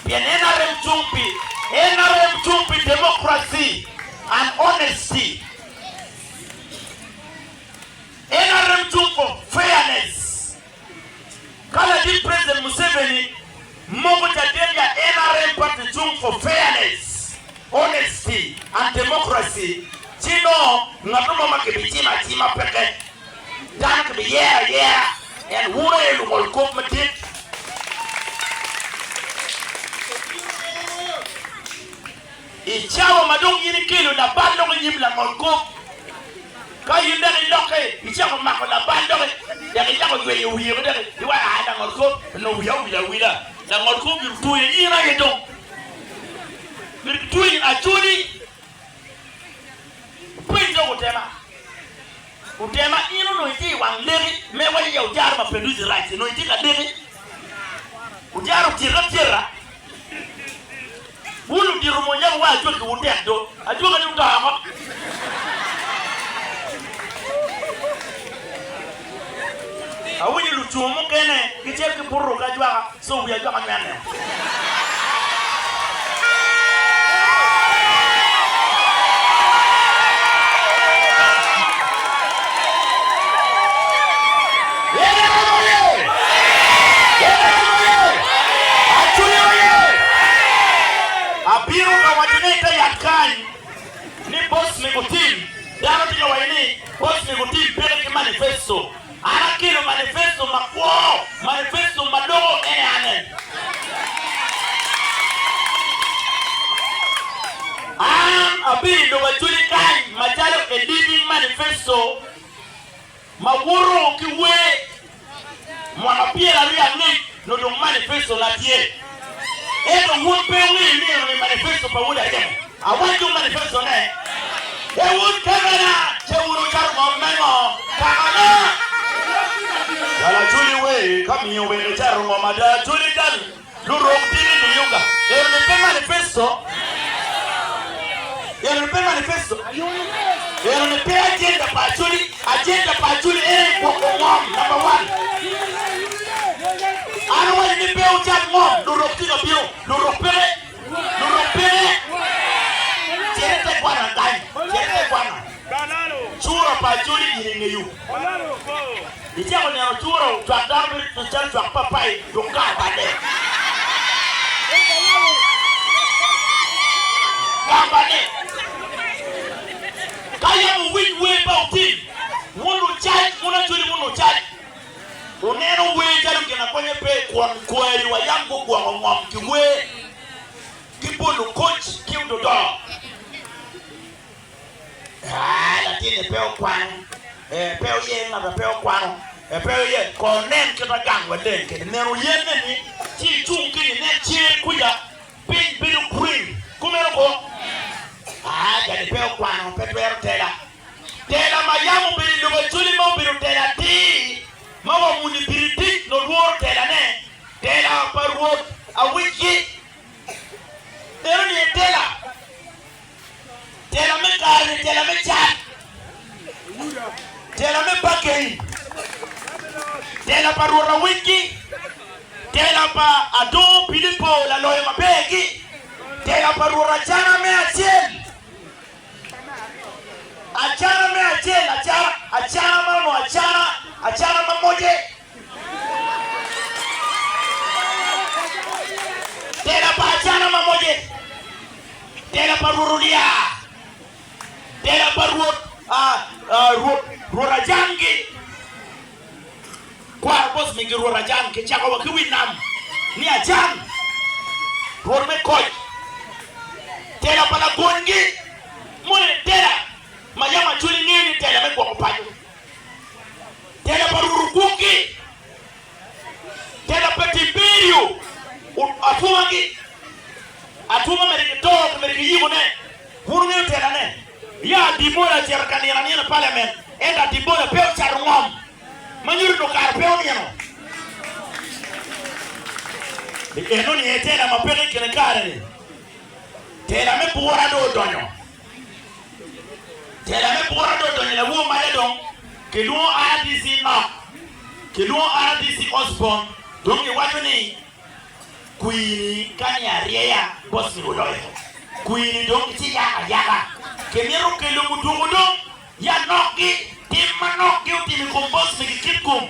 Pien NRM cung pi NRM cung pi democracy and honesty. NRM cung for fairness. Ka ladit President Museveni moko caden ya NRM party cung for fairness, honesty and democracy ci nongo ngat mo ma kibicimo acima peke. Dano kibiyero ayera en wun aye lungol kop madit. I cawa ma dong in ikelo labal dok i nyim langol kop, ka in dok ilokke icako mako labal dok dok icako yweyo wiye dok iwaco aa langol kop onongo wiya owil awila, langol kop myero otweyo in aye dong myero kitweyi acholi peny dok otema. Otema in onongo itye i wang leki me waco ya ojaro mapenduzi rac onongo itye ka leki ojaro otyeke atyeka wun ludito mony yam wa ajwaki wu tek do ajwaka ni oto oko. Awinyo lucungo mukene gicito ki buto ki ajwaka so wi ajwaka nywene. Abino ka wacone i te yat kany ni boss mego tim, dano tye ka waco ni boss mego tim peke ki manifesto. An akelo manifesto makwo, manifesto ma loko ene ane. An abedo i lobo Acholi kany macalo a living manifesto ma woto ki wer mwaka 20 angec nongo dong manifesto na tye. Ento wun pe wungeyo ni eno ni manifesto pa Wod Aryemo. Awaco manifesto ne. E wun kakana, ce wun wucato ngom me ngo? Kakana! Jal Acholi we ka miyo wek icato ngom ada Acholi jal lurok tye ki luyuga. Eno ni pe manifesto. Eno ni pe manifesto. Eno ni pe agenda pa Acholi. Agenda pa Acholi en aye gwoko ngom number one. An awaco ni pe wucat ngom, lurok tye ka bino, lurok peke, lurok peke. Cit ite kwana kany, cit ite kwana. Cura pa Acholi in ingeyo. Icako neno cura ocwak dano bedo calo cwak papai dong kare balle. Kare balle. Ka yam wuwiny wer pa otim, wun lucac, wun Acholi wun lucac. Wuneno wer calo gin a konye pe, kun kwariwa yam gugwoko ngom ki wer, ki bolo koc ki ododo. Aa, latinni pe okwano, ee, pe oye ngat ma pe okwano, ee, pe oye. Kong nen kit ma gangwa leng kwede. Neno yenne-ni, ci icung keny inen cer kuca, piny bedo green. Kumeno ko? Aa, jani pe okwano, pe twero tela. Tela ma yam obedo i lobo Acholi ma obedo tela atir, ma wa muni Biritic nongo lworo telane, tela pa Rwot Awicgi. Eno-ni aye tela. Tela me kare-ni tela me cat, tela me bargain, tela pa Rwot Awicgi, tela pa Adongo Pilipo laloyo maber-gi, tela pa Rwot Acana me acel, Acana me acel, acana, acana ma onongo acana, acana ma moce. Tela pa acana ma moce, tela pa Rwot Olia, tela pa Rwot, Rwot, Rwot Ajangi, kwaro bot mingi Rwot Ajang, kicako wa ki wi nam ni Ajang, Rwot me koc, tela pa lagonygi, moni tela ma yam Acholi ngeyo ni tela me gwoko paco. Tela pa Rwot ogwokgi, tela pa Tiberio atwomagi, atwoma mere ki to ki mere ki yikone. Wun wungeyo telane. Ya Adibola ocito ka nino anina i paliament, ento Adibola pe ocato ngom ma nyuto ni okare pe onino. Enoni aye tela ma peke i kine kare-ni. Tela me bura dong odonyo. Tela me bura dong odonyo i lawor maca dong kilwongo RDC Nok, kilwongo RDC Osborn dong giwaco ni. Kwiri ka ni aryeya bot mi oloyo. Kwiri dong gici yako ayaka. Kimito kelo muduku dong ya nokgi, tim ma nokgi otimo i kom bot mi ki kit kom.